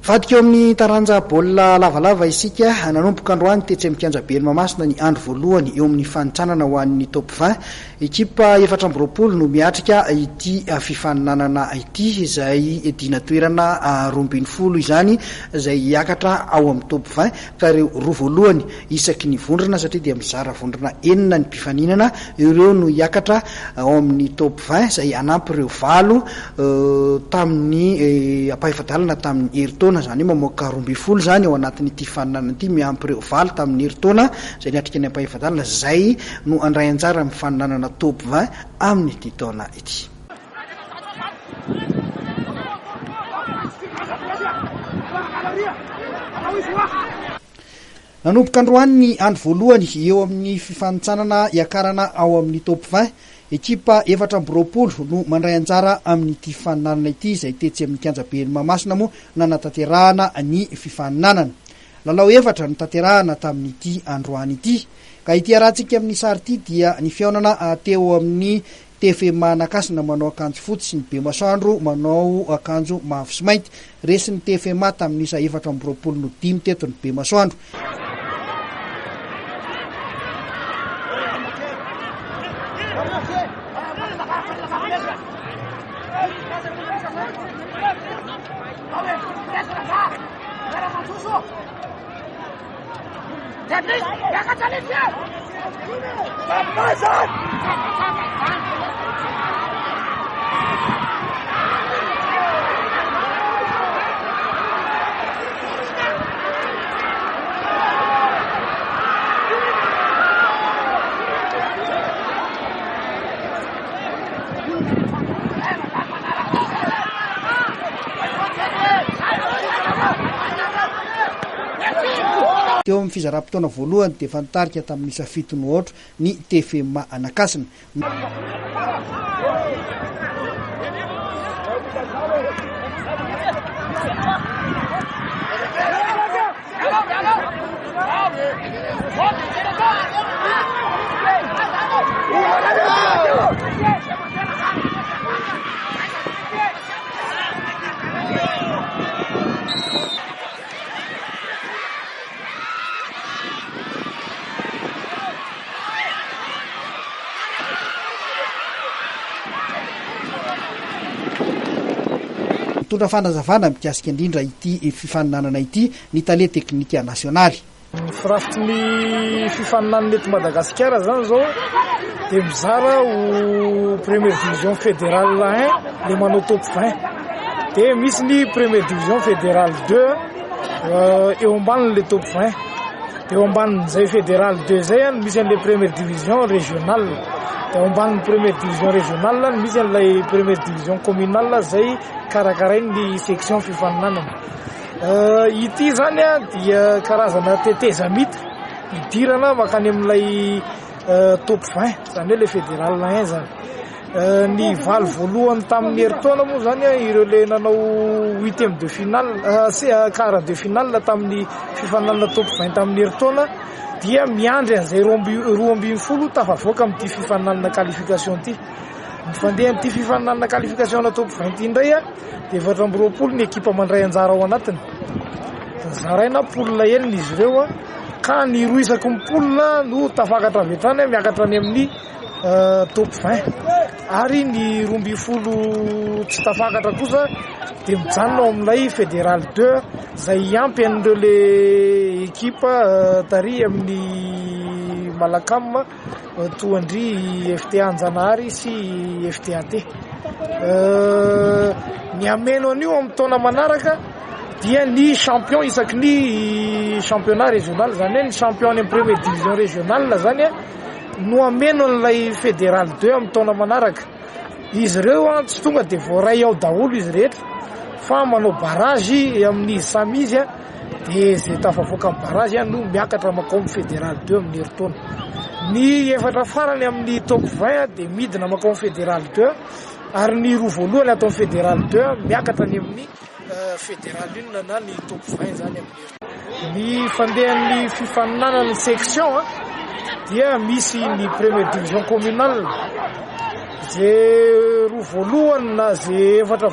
Mivadika eo amin'ny taranja baolina lavalava isika. Nanomboka androany tetsy amin'ny kianjaben'i Mahamasina ny andro voalohany eo amin'ny fanintsanana ho an'ny Top 20. Ekipa 24 no miatrika ity fifaninanana ity, izay dina toerana 12 izany izay hiakatra ao amin'ny Top 20 ka ireo roa voalohany isaky ny vondrona satria dia mizara vondrona enina ny mpifaninana, ireo no hiakatra ao amin'ny top 20 izay hanampy ireo valo tamin'ny ampahefa-dalana tamin'ny herintaona, izany hoe mamoaka 12 izany ao anatin'ity faninanana ity miampy ireo valo tamin'ny herintaona izay niatrika ny ampahefa-dalana izay no handray anjara amin'ny faninanana top 20 amin'ity taona ity. Nanomboka androany ny andro voalohany eo amin'ny fifanintsanana hiakarana ao amin'ny Top 20. Ekipa 24 no mandray anjara amin'ity fifaninanana ity izay tetsy amin'ny kianjaben'i Mahamasina moa nanatanterahana ny fifaninanana. Lalao efatra no tanterahana tamin'ity androany ity. Ka ity arahantsika amin'ny sary ity dia ny fihaonana teo amin'ny TFM Anakasina manao akanjo fotsy sy ny Bemasoandro manao akanjo mavo sy mainty. Resin'ny TFM tamin'ny isa 24 no dimy teto ny Bemasoandro. Teo amin'ny fizaram-potoana voalohany dia efa nitarika tamin'ny isa fito no aotra ny TFM Anakasina. Mitondra fanazavana mikasika indrindra ity fifaninanana ity ny tale teknika nasionaly. Ny firafitry ny fifaninanana eto Madagasikara zany zao dia mizara ho première division fédérale 1 le manao top 20 dia misy ny première division fédérale 2 eo ambanin'le top 20 dia eo ambanin'izay fédérale 2 zay no misy an'le première division régionale dia eo ambanin'ny première division régionale no misy an'ilay première division communale zay karakarain'ny section fifaninanana. Ity zany dia karazana tetezamita idirana mankany amin'ilay top 20 zany hoe le fédéral 1 zany. Ny valo voalohany tamin'ny herintaona moa zany ireo le nanao huitième de finale, quart de finale tamin'ny fifaninanana top 20 tamin'ny herintaona dia miandry an'izay 12 tafavoaka amin'ity fifaninanana qualification ity. Ny fandehan'ity fifaninanana qualification na top 20 indray dia 24 ny ekipa mandray anjara ao anatiny. Zaraina poule enina izy ireo ka ny roa isaky ny poule no tafakatra avy hatrany miakatra any amin'ny top 20 ary ny 12 tsy tafakatra kosa dia mijanona ao amin'ilay fédéral 2 izay hiampy an'ireo le ekipa tary amin'ny Malacam toa an-dry FTA Anjanahary sy FTAT. Ny hameno an'io amin'ny taona manaraka dia ny champion isaky ny championnat régional, izany hoe ny champion any amin'ny première division régionale zany no hameno an'ilay fédéral 2 amin'ny taona manaraka. Izy ireo tsy tonga dia voaray ao daholo izy rehetra fa manao barrage amin'izy samy izy dia izay tafavoaka amin'ny barrage no miakatra mankao amin'ny fédéral 2 amin'ny herintaona. Ny efatra farany amin'ny top 20 dia midina mankao amin'ny fédéral 2 ary ny roa voalohany ato amin'ny fédéral 2 miakatra any amin'ny fédéral 1 na ny top 20 zany amin'ny herintaona. Ny fandehan'ny fifaninanana section dia misy ny première division communale izay roa voalohany na izay efatra.